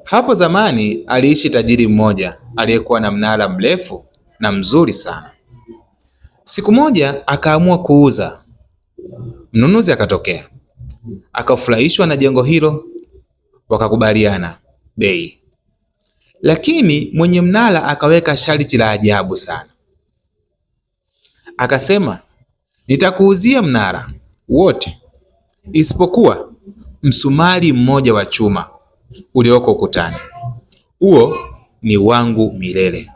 Hapo zamani aliishi tajiri mmoja aliyekuwa na mnara mrefu na mzuri sana. Siku moja akaamua kuuza. Mnunuzi akatokea, akafurahishwa na jengo hilo, wakakubaliana bei. Lakini mwenye mnara akaweka sharti la ajabu sana. Akasema, nitakuuzia mnara wote isipokuwa msumari mmoja wa chuma ulioko ukutani, huo ni wangu milele.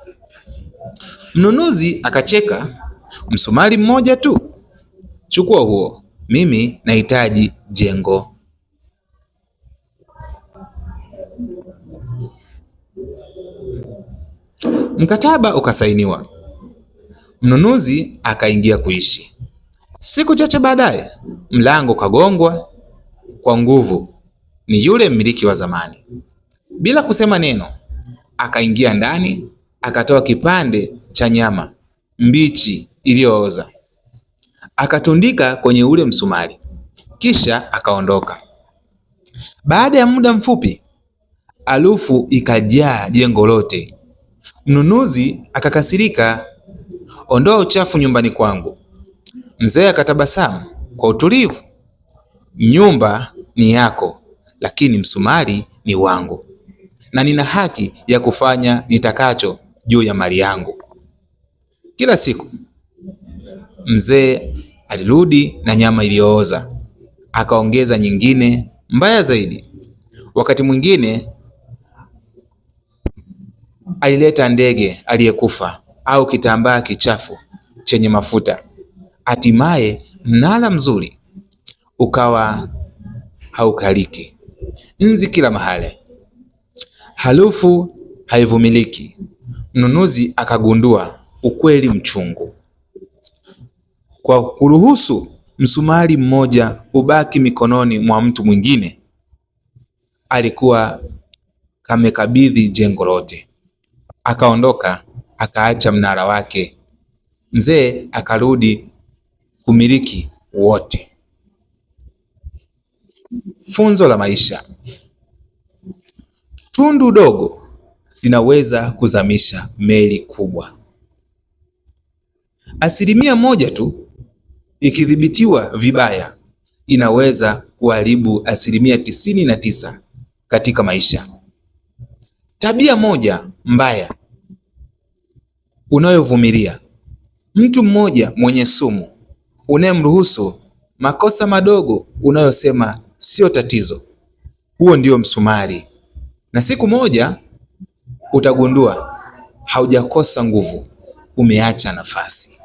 Mnunuzi akacheka, msumari mmoja tu? Chukua huo, mimi nahitaji jengo. Mkataba ukasainiwa, mnunuzi akaingia kuishi. Siku chache baadaye, mlango ukagongwa kwa nguvu. Ni yule mmiliki wa zamani. Bila kusema neno, akaingia ndani, akatoa kipande cha nyama mbichi iliyooza, akatundika kwenye ule msumari, kisha akaondoka. Baada ya muda mfupi, harufu ikajaa jengo lote. Mnunuzi akakasirika, ondoa uchafu nyumbani kwangu. Mzee akatabasamu kwa utulivu, nyumba ni yako, lakini msumari ni wangu, na nina haki ya kufanya nitakacho juu ya mali yangu. Kila siku mzee alirudi na nyama iliyooza, akaongeza nyingine mbaya zaidi. Wakati mwingine alileta ndege aliyekufa au kitambaa kichafu chenye mafuta. Hatimaye mnara mzuri ukawa haukaliki, nzi kila mahali, harufu haivumiliki. Mnunuzi akagundua ukweli mchungu. Kwa kuruhusu msumari mmoja ubaki mikononi mwa mtu mwingine, alikuwa kamekabidhi jengo lote. Akaondoka akaacha mnara wake. Mzee akarudi kumiliki wote. Funzo la maisha: tundu dogo linaweza kuzamisha meli kubwa. 1% tu ikidhibitiwa vibaya inaweza kuharibu 99% katika maisha. Tabia moja mbaya unayovumilia, mtu mmoja mwenye sumu unayemruhusu makosa madogo unayosema sio tatizo, huo ndio msumari, na siku moja utagundua haujakosa nguvu, umeacha nafasi.